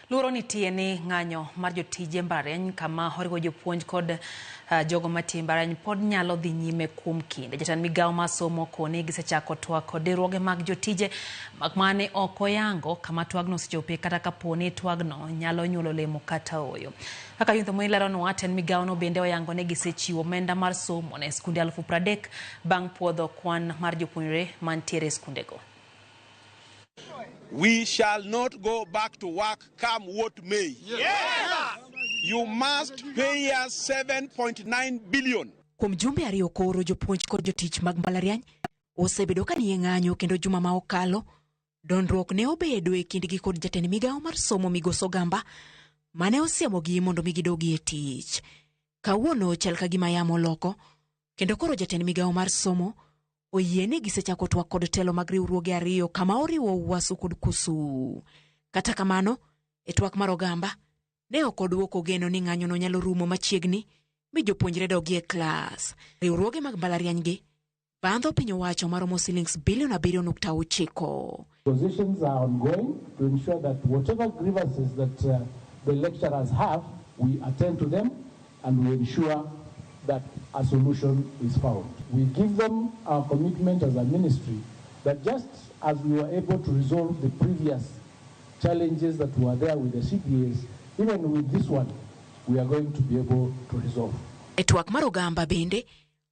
Luoro nitie ni ng'anyo mar jotije mbalariany kama oriwo jopuonj kod jogo matiyo e mbalariany pod nyalo dhi nyime kuom kinde. Jatend migawo mar somo koni gisechako twak kod riwruoge mag jotije mak mane ok oyango kama twagno osechope kata kapo ni twagno nyalo nyuolo olemo kata ooyo. Kaka Yunth Moi leronwa, tend migawono bende oyango ni gisechiwo omenda mar somo ne skunde 30,000 bang' puodho kwan mar jopuonjre mantiere e skundego. We shall not go back to work come what may. Yes. You must pay us 7.9 billion. Kuom jumbe ariyo koro jopuonj kod jotich mag mbalariany osebedo ka nie ng'anyo kendo juma ma okalo dondruok ne obedo e kindgi kod jatend migawo mar somo Migosi Ogamba mane osiemogi mondo mi gidogi e tich. Kawuono chal ka gima yamo oloko kendo koro jatend migawo mar somo oyie ni gisechako twak kod telo mag riwruoge ariyo kama oriwo UASU kod KUSU. Kata kamano, e twak mar Ogamba, ne ok odwoko geno ni ng'anyono nyalo rumo machiegni mi jopuonjre dogi e klas. Riwruoge mag mbalariany gi bandho piny owacho maromo silings bilion 7.9. Positions are ongoing to ensure that whatever grievances that the lecturers have, we attend to them and we ensure that a solution is found. We give them our commitment as a ministry that just as we were able to resolve the previous challenges that were there with the CBAs, even with this one, we are going to be able to resolve. E twak mar Ogamba bende,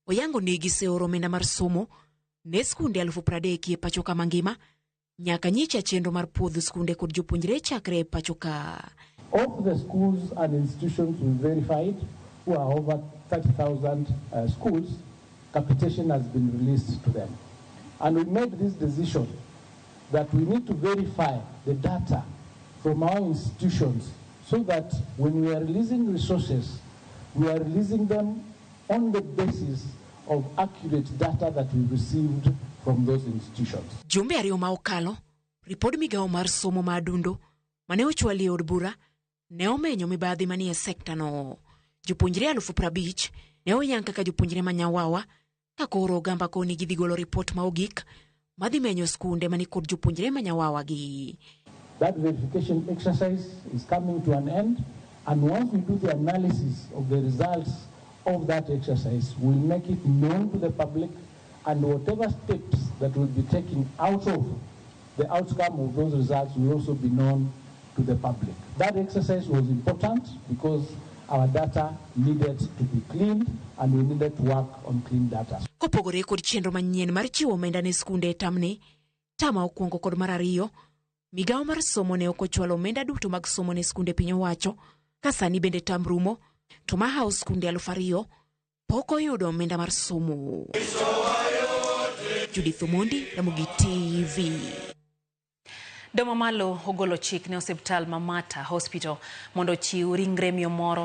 oyango ni giseoro omenda mar somo ne skunde 30,000 e pacho ka mangima nyaka nyicha chenro mar puodho skunde kod jopuonjre chakre e pacho ka. Of the schools and institutions we verified, who are over 30,000 schools, capitation has been released to them. And we made this decision that we need to verify the data from our institutions so that when we are releasing resources, we are releasing them on the basis of accurate data that we received from those institutions. Jumbe ariyo ma okalo, ripod migawo mar somo ma adundo mane ochwali e od bura ne omenyo mibadhi manie sekta no. Jopuonjre 50,000 ne oyang kaka jopuonjre ma nyawawa ka koro Ogamba koni gidhi golo ripot ma ogik madhi menyo skunde mani kod jopuonjre ma nyawawa gi. That verification exercise is coming to an end, and once we do the analysis of the results of that exercise, we'll make it known to the public, and whatever steps that will be taken out of the outcome of those results will also be known to the public. That exercise was important because our data needed to be cleaned and we needed to work on clean data. Kopogore kod chenro manyien mar chiwo omenda ne skunde e tamni, tama okwongo kod mar ariyo, migawo mar somo ne ok ochwalo omenda duto mag somo ne skunde piny owacho, ka sani bende tam rumo, to mahawo skunde 2,000 pok oyudo omenda mar somo. Judith Omondi, Ramogi TV. Doho mamalo ogolo chik ne osiptal ma Mater Hospital mondo ochiw ringre miyo moro.